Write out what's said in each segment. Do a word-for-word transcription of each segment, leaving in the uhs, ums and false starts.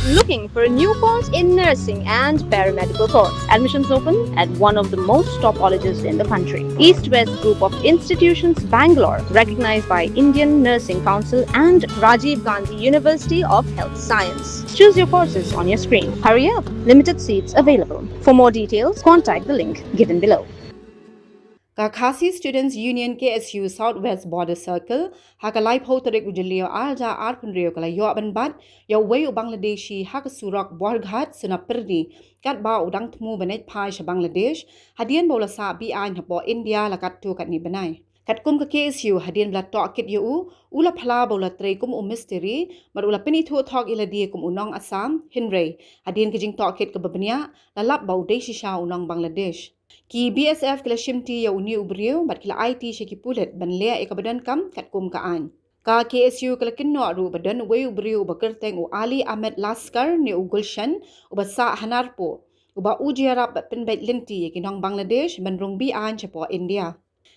Looking for a new course in nursing and paramedical course? Admissions open at one of the most top colleges in the country. East West Group of Institutions, Bangalore, recognized by Indian Nursing Council and Rajiv Gandhi University of Health Science. Choose your courses on your screen. Hurry up, limited seats available. For more details, contact the link given below. Ka Khasi Students Union, K S U, South West Border Circle, ha ka laiphew tarik u Jylliew arhajar arphew hynriew, ka la ïoh ban bat ïa uwei u Bangladeshi ha ka surok Borghat Sonapyrdi, katba u dang thmu ban leit phai sha Bangladesh, hadien ba u la sah be-aiñ hapoh India la katto katne bnai. Katkum ka K S U, hadien ba la tohkit ïa u, u la phla ba u la trei kum u mistri, bad u la pynithuh thok ïa lade kum u nong Assam, hynrei hadien ka jingtohkit kaba bniah, la lap ba u dei shisha u nong Bangladesh. Ki B S F ki la shimti ïa une u briew bad ki la aiti sha ki pulit ban leh ïa kaba donkam katkum ka aiñ. Ka K S U ka la kynnoh ruh ba don uwei u briew uba kyrteng u Ali Ahmed Laskar ne u Gulshan, uba sah ha Narpuh, uba u jia ïarap bad pynbeit lynti ïa ki nong Bangladesh ban rung be-aiñ shapoh India.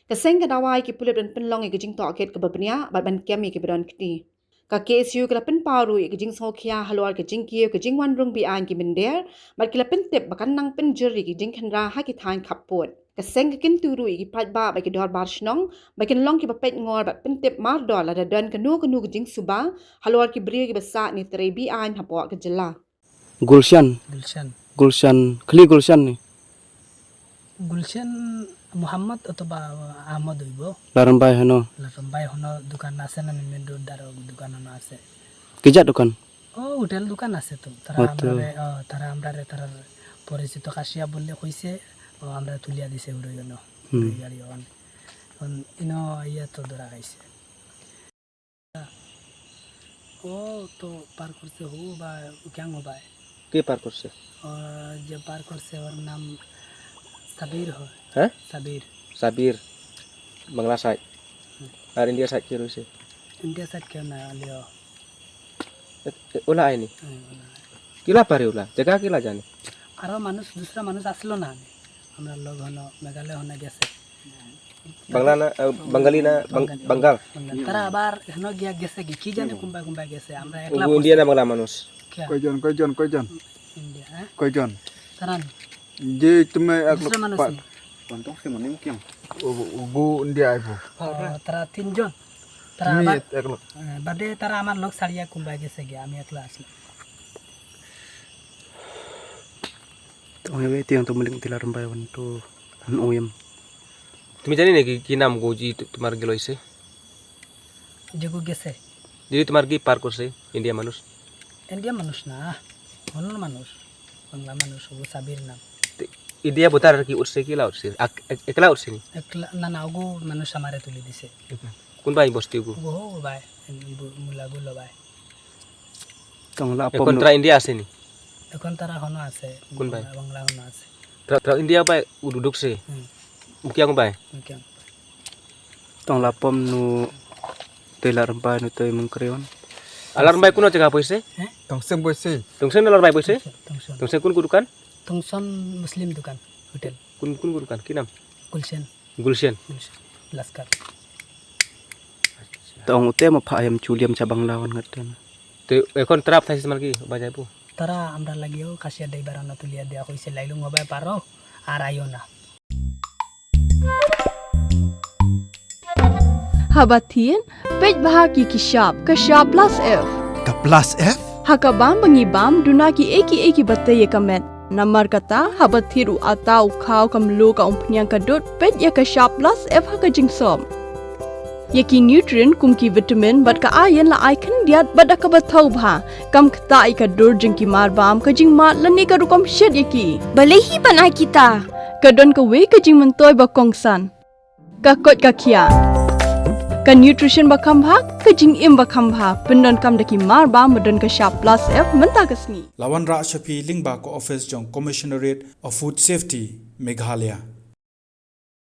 Ka seng ka dawa ïa ki pulit ban pynlong ïa ka jingtohkit kaba bniah bad ban kem ïa kiba don kti. Ka K S U ka la pynpaw ruh ïa ka jingsngewkhia halor ka jingkiew ka jingwan rung be-aiñ ki mynder, bad ki la pyntip ba kan nang pynjur ïa ki jingkhynra ha ki thaiñ khappud. Ka seng ka kyntu ruh ïa ki paidbah bad ki dorbar shnong ba kin long kiba peit ngor bad pyntip mardor lada don kano kano ka jingsuba halor ki briew kiba sah ne trei be-aiñ hapoh ka jylla. Gulshan. Gulshan. Gulshan. Khali Gulshan ni. Gulshan Muhammad otoba Ahmad oibo. La rymbai hano. La rymbai hano dukan ase na main road daro dukan hano ase. Ki jat dukan? Oh, hotel dukan ase to. Tara oh, to. Amra re, oh, tara amra re, tara porichito kashiya bolle koise, oh, amra tulia dise uro yono. Hmm. Uro gari on. On ino iya to dora kaise. ओ तो पार करसे हो बा क्या हो बा है? के पार करसे? और जब पार करसे और नाम सबीर हो। हैं? सबीर। सबीर। बांग्ला साइड। हम्म। और इंडिया साइड के रही से? इंडिया साइड के ना लियो। ए, ए, ओला आए नहीं? हाँ, ओला आए। किला पारे ओला? जगह किला जाने? अरे मानुष, दूसरा मानुष असलो ना। আমরা লোক হলো মেঘালয় হলো গেছে। বাংলা না, আহ, বাঙালি না, বাং-, বাঙালি। বাঙ্গাল? বাঙালি। তারা আবার হেন গিয়া গেছে কি, কি জানে হুম। কোনবায় কোনবায় গেছে, আমরা একলা ও ইন্ডিয়া না পড়ছি। বাংলা মানুষ? কে? কয়জন, কয়জন, কয়জন? ইন্ডিয়া, হ্যাঁ? কয়জন? তারা যে তুমি এক লোক দুসরা মানুষ পা-, নেই। ও, ও, গো ইন্ডিয়া আইবো। ও, তারা তিনজন। তারা তুমি আবার, এক লোক। আহ, বাদে তারা আমার লোক ছাড়িয়া কোনবায় গেছে গিয়া, আমি একলা আসলাম। Tong ïa wei tiang to mling tila rymbai wan to an oyam. তুমি জানি নাকি কি নাম গো জি তো-, তোমার গেল হইছে? যেগো গেছে। দিদি তোমার কি পার করছে ইন্ডিয়া মানুষ? ইন্ডিয়া মানুষ না, অন্য মানুষ, বাংলা মানুষ, ও সাবির নাম। তে ইন্ডিয়া বোতার কি উঠছে কি লা উঠছে? আক-, এক-, একলা উঠছে নি? একলা, না, না, ওগো মানুষ আমারে তুলে দিছে। কোনবায় বস্তি গো? ও ভাই, মু-, মুলাগো লো ভাই। Tong la এখন pom তারা ইন্ডিয়া আছে নি? এখন তারা হনো আছে। কোন ভাই? বাংলা হনো আছে। তারা, তারা ইন্ডিয়া ভাই উডুক সে। হুম। উকিয়াং ভাই। উকিয়াং। Tong la pom nu tei la rymbai nu tei mung kreon. Alar bai kuno jaga poise? হ্যাঁ? Tongseng poise. Tongseng na lar bai poise? Tongseng। Tongseng kun ku dukan? Tongseng মুসলিম দোকান, হোটেল। Kun, kun ku dukan? কি নাম? গুলশান। গুলশান। গুলশান। লাস্কার। Tong ute ma pha ayam chuliam cha bangla wan ngat ten. Te এখন তারা কোথায় আছে তোমার কি বাজাইবো? তারা আমরা লাগিও কাশিয়া ড্রাইভার আনা তুলিয়া দেয়া হইছে লাইলুং হবে পারো আর আইও না। Haba thin, peit bha ki ki shap, ka shap plus F. Ka plus F? Ha ka bam ba ngi bam, duna ki ei ki ei ki ba tei ïa ka met. Namar kata, haba thied u ata, u khaw, ka mluh, ka umphniang, ka dud, peit ïa ka shap plus F ha ka jingsop. Ïa ki nutrient kum ki vitamin bad ka iron la ai khyndiat bad da kaba thaw bha. Kam ktah ïa ka dur jong ki mar bam, ka jingmad lane ka rukom shet ïa ki. Balei hi ban ai kita? Ka don kawei ka jingmyntoi ba kongsan. Ka koit ka khiah. Ka nutrition ba kham bha, ka jingim ba kham bha. Pyndonkam da ki mar bam ba don ka shap plus F mynta ka sngi. La wanrah sha phi lyngba ka office jong Commissionerate of Food Safety, Meghalaya.